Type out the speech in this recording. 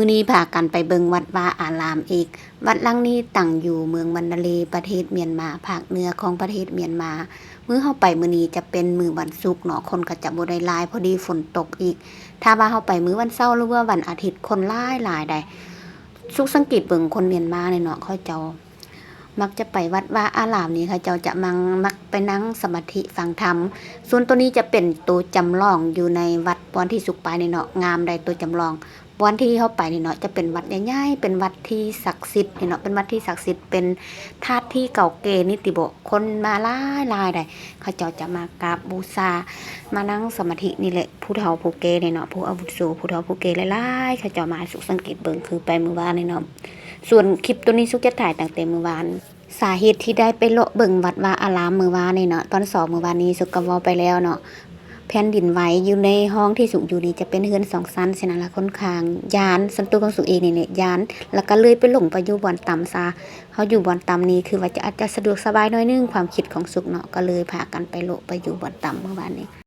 ມື້ນີ້ພາກັນໄປເບິ່ງວັດວາອາລາມອີກ. ວັດຫຼັງນີ້ຕັ້ງຢູ່ເມືອງມັນດາເລ ປະເທດມຽນມາ, ພາກເໜືອຂອງປະເທດມຽນມາ. ມື້ເຮົາໄປມື້ນີ້ຈະເປັນມື້ວັນສຸກເນາະ, ຄົນກໍຈະບໍ່ໄດ້ຫຼາຍ, ພໍດີຝົນຕົກອີກ. ຖ້າວ່າເຮົາໄປມື້ວັນເສົາ ຫຼືວ່າວັນອາທິດ ຄົນຫຼາຍໆໄດ໋. ສຸກສັງເກດເບິ່ງຄົນມຽນມານີ້ເນາະ, ເຂົາເຈົ້າ ມັກຈະໄປວັດວາອາລາມນີ້ ເຂົາເຈົ້າຈະມັກ ມັກໄປນັ່ງສະມາທິຟັງທຳ. ສ່ວນໂຕນີ້ຈະເປັນໂຕຈຳລອງຢູ່ໃນວັດບ່ອນທີ່ສຸກໄປນີ້ເນາະ, ງາມໃດ໋ ໂຕຈຳລອງ. ບ່ອນທີ່ເຮົາໄປນີ້ເນາະ ຈະເປັນວັດໃຫຍ່ໆ, ເປັນວັດທີ່ສັກສິດນີ້ເນາະ, ເປັນວັດທີ່ສັກສິດ, ເປັນທາດທີ່ເກົ່າແກ່ນິຕິບໍ, ຄົນມາຫຼາຍໆໄດ໋. ເຂົາເຈົ້າຈະມາກາບບູຊາ, ມານັ່ງສະມາທິນີ້ແຫຼະ. ຜູ້ເຖົ້າຜູ້ແກ່ນີ້ເນາະ, ຜູ້ອາວຸໂສ, ຜູ້ເຖົ້າຜູ້ແກ່ຫຼາຍໆ ເຂົາເຈົ້າມາ. ສຸກສັງເກດເບິ່ງ ຄືໄປມື້ວານນີ້ເນາະ. ສ່ວນຄລິບໂຕນີ້ ສຸກຈະຖ່າຍຕັ້ງແຕ່ມື້ວານ. ສາເຫດທີ່ໄດ້ໄປເລາະເບິ່ງວັດວາອາລາມມື້ວານນີ້ເນາະ, ຕອນເຊົ້າມື້ວານນີ້ ສຸກກໍເວົ້າໄປແລ້ວເນາະ, ແຜ່ນດິນໄຫວ. ຢູ່ໃນຫ້ອງທີ່ສຸກຢູ່ນີ້ ຈະເປັນເຮືອນສອງຊັ້ນ, ສະນັ້ນລະ ຂ້ອນຂ້າງຢ້ານ. ສ່ວນຕົວຂອງສຸກເອງນີ້ແຫຼະຢ້ານ, ແລ້ວກໍເລີຍໄປຫຼົງໄປຢູ່ບ່ອນຕ່ຳຊະ. ເຮົາຢູ່ບ່ອນຕ່ຳນີ້ ຄືວ່າຈະ ອາດຈະສະດວກສະບາຍໜ້ອຍໜຶ່ງ, ຄວາມຄິດຂອງສຸກເນາະ, ກໍເລີຍພາກັນໄປເລາະໄປຢູ່ບ່ອນຕ່ຳມື້ວານນີ້.